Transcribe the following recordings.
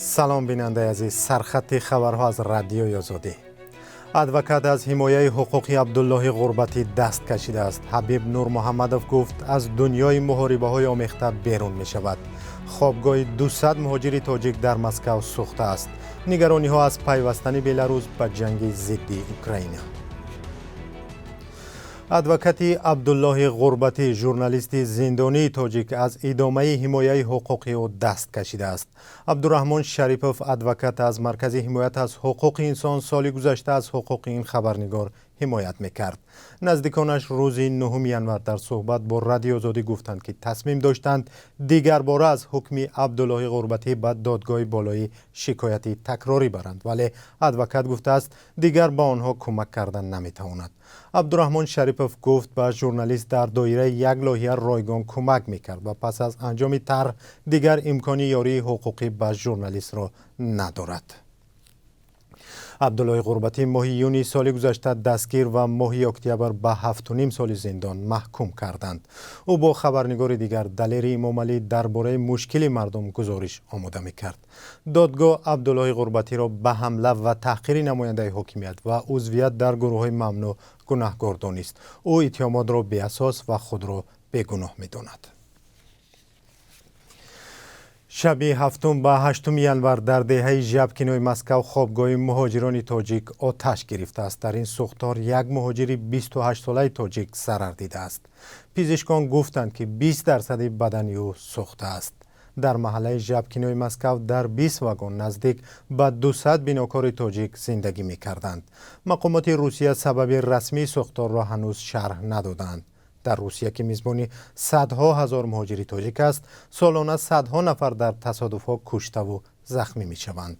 Салом, бинандаи азиз. Сархати хабарҳо аз Радиои Озодӣ. Адвокат аз ҳимояи ҳуқуқи Абдуллоҳи Ғурбатӣ даст кашидааст. Ҳабиб Нурмуҳаммадов гуфт, аз дунёи муҳорибаҳои омехта берун мешавад. Хобгоҳи 200 муҳоҷири тоҷик дар Москав сӯхтааст. Нигарониҳо аз пайвастани Беларус ба ҷанги зидди Украина. Адвокати Абдуллоҳи Ғурбатӣ, журналисти зиндонии тоҷик, аз идомаи ҳимояи ҳуқуқи ӯ даст кашидааст. Абдураҳмон Шарипов, адвокат аз Маркази ҳимоят аз ҳуқуқи инсон, соли гузашта аз ҳуқуқи ин хабарнигор ҳимоят мекард. Наздиконаш рӯзи 9 январ дар суҳбат бо Радиои Озодӣ гуфтанд, ки тасмим доштанд дигарбора аз ҳукми Абдуллоҳи Ғурбатӣ ба додгоҳи болоӣ шикояти такрорӣ баранд, вале адвокат гуфтааст, дигар ба онҳо кӯмак кардан наметавонад. Абдураҳмон Шарипов гуфт, ба журналист дар доираи як лоиҳа ройгон кӯмак мекард ва пас аз анҷоми тарҳ дигар имкони ёрии ҳуқуқӣ ба журналистро надорад. Абдуллоҳи Ғурбатӣ моҳи июни соли гузашта дастгир ва моҳи октябр ба 7,5 соли зиндон маҳкум карданд. Ӯ бо хабарнигори дигар, Далери Имомалӣ, дар бораи мушкили мардум гузориш омода мекард. Додгоҳ Абдуллоҳи Ғурбатиро ба ҳамла ва таҳқири намояндаи ҳокимият ва узвият дар гурӯҳҳои мамнӯъ гунаҳгор донист. Ӯ иттиҳомотро беасос ва худро бегуноҳ медонад. Шаби 7 ба 8 январ дар деҳаи Жабкинои Москав хобгоҳи муҳоҷирони тоҷик оташ гирифтааст. Дар ин сӯхтор як муҳоҷири 28-солаи тоҷик зарар дидааст. Пизишкон гуфтанд, ки 20% бадани ӯ сӯхтааст. Дар маҳаллаи Жабкинои Москав дар 20 вагон наздик ба 200 бинокори тоҷик зиндагӣ мекарданд. Мақомоти Русия сабаби расмии сӯхторро ҳанӯз шарҳ надоданд. Дар Русия, ки мизбони садҳо ҳазор муҳоҷири тоҷик аст, солона садҳо нафар дар тасодуфҳо куштаву захмӣ мешаванд.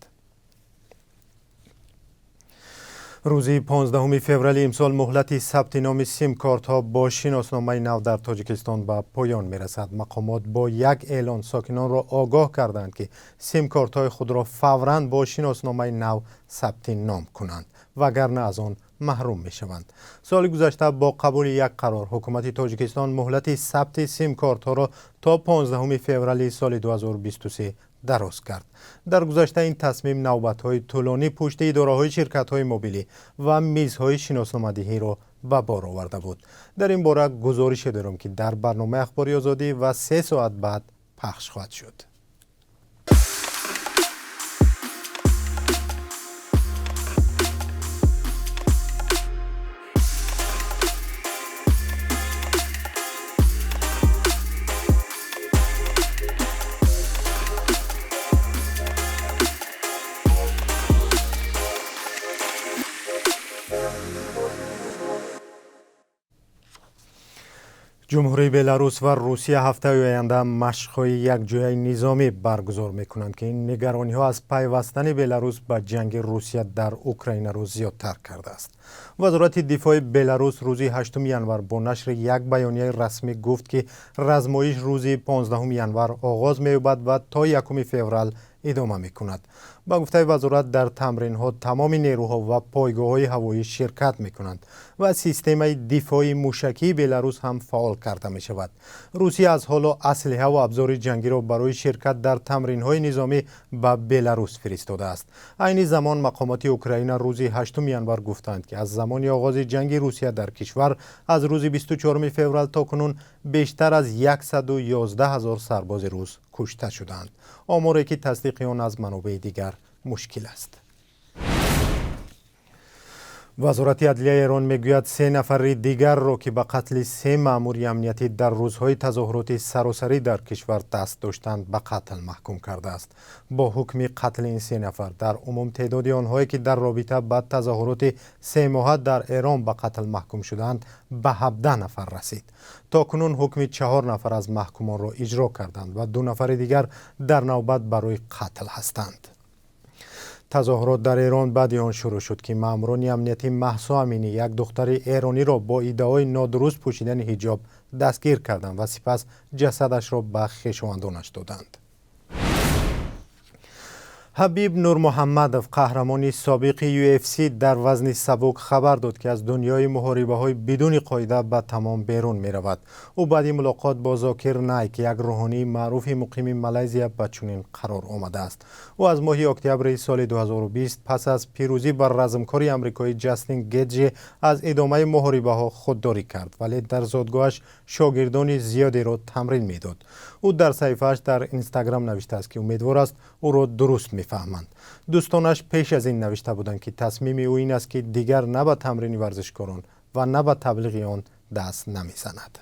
Рӯзи 15 феврали имсол муҳлати сабти номи симкортҳо бо шиносномаи нав дар Тоҷикистон ба поён мерасад. Мақомот бо як эълон сокинонро огоҳ карданд, ки симкортҳои худро фавран бо шиносномаи нав сабти ном кунанд, вагарна аз он маҳрум мешаванд. Соли гузашта бо қабули як қарор ҳукумати Тоҷикистон муҳлати сабти симкортҳоро то 15 феврали соли 2023 дароз кард. Дар гузашта ин тасмим навбатҳои тӯлонӣ пушти идораҳои ширкатҳои мобилӣ ва мизҳои шиносномадиҳиро ба бор оварда буд. Дар ин бора гузорише дорем, ки дар барномаи Ахбори Озодӣ ва 3 соат баъд пахш хоҳад шуд. Ҷумҳурии Беларус ва Русия ҳафтаи оянда машқҳои якҷояи низомӣ баргузор мекунанд, ки ин нигарониҳо аз пайвастани Беларус ба ҷанги Русия дар Украинаро зиёдтар кардааст. Вазорати дифои Беларус рӯзи 8 январ бо нашри як баёнияи расмӣ гуфт, ки размоиш рӯзи 15 январ оғоз меёбад ва то 1 феврал идома мекунад. Ба гуфтаи вазорат, дар тамринҳо тамоми нерӯҳо ва пойгоҳҳои ҳавоӣ ширкат мекунанд ва системаи дифои мушакии Беларус ҳам фаъол карда мешавад. Русия аз ҳоло аслиҳа ва абзори ҷангиро барои ширкат дар тамринҳои низомӣ ба Беларус фиристодааст. Айни замон мақомоти Украина рӯзи 8 январ гуфтанд, ки аз замони оғози ҷанги Русия дар кишвар аз рӯзи 24 феврал то кунун бештар аз 111 ҳазор сарбози рус кушта шуданд, оморе ки тасдиқи он аз манобеи дигар мушкил аст. Вазорати адлияи Эрон мегӯяд, се нафари дигарро, ки ба қатли се маъмури амниятӣ дар рӯзҳои тазоҳуроти саросарӣ дар кишвар даст доштанд, ба қатл маҳкум кардааст. Бо ҳукми қатли ин се нафар дар умум теъдоди онҳое, ки дар робита ба тазоҳуроти семоҳа дар Эрон ба қатл маҳкум шудаанд, ба 17 нафар расид. То кунун ҳукми 4 нафар аз маҳкумонро иҷро карданд ва 2 нафари дигар дар навбат барои қатл ҳастанд. Тазоҳурот дар Эрон баъди он шурӯъ шуд, ки маъмурони амнияти Маҳсо Аминӣ, як духтари эрониро бо иддаои нодуруст пӯшидани ҳиҷоб дастгир карданд ва сипас ҷасадашро ба хешовандонаш доданд. Ҳабиб Нурмуҳаммадов, қаҳрамони собиқи UFC дар вазни сабук, хабар дод, ки аз дунёи муҳорибаҳои бидуни қоида ба тамом берун меравад. Ӯ баъди мулоқот бо Зокир Найк, як рӯҳонии маъруфи муқими Малайзия, ба чунин қарор омадааст. Ӯ аз моҳи октябри соли 2020 пас аз пирӯзӣ бар размкори амрикоӣ Ҷастин Геҷи аз идомаи муҳорибаҳо худдорӣ кард, вале дар зодгоҳаш шогирдони зиёдеро тамрин медод. Ӯ дар саҳифааш дар Инстаграм навиштааст, ки умедвор аст, ӯро дуруст мефаҳманд. Дӯстонаш пеш аз ин навишта буданд, ки тасмими ӯ ин аст, ки дигар на ба тамрини варзишкорон ва на ба таблиғи он даст намезанад.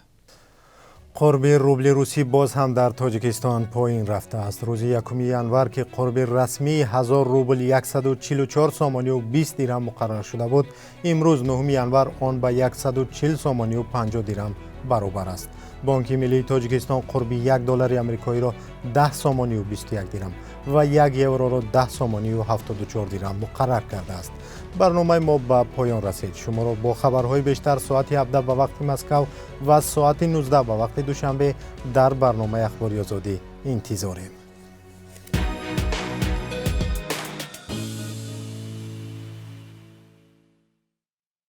Қурби рубли русӣ боз ҳам дар Тоҷикистон поин рафтааст. Рӯзи 1 январ, ки қурби расмии 1000 рубл 144 сомонию 20 дирам муқаррар шуда буд, имрӯз, 9 январ, он ба 140 сомонию 50 дирам баробар аст. Бонки миллии Тоҷикистон қурби 1 доллари амрикоиро 10 сомонию 21 дирам ва 1 евроро 10 сомонию 74 дирам муқаррар кардааст. Барномаи мо ба поён расид. Шуморо бо хабарҳои бештар соати 17 ба вақти Москав ва соати 19 ба вақти Душанбе дар барномаи Ахбори Озодӣ интизорем.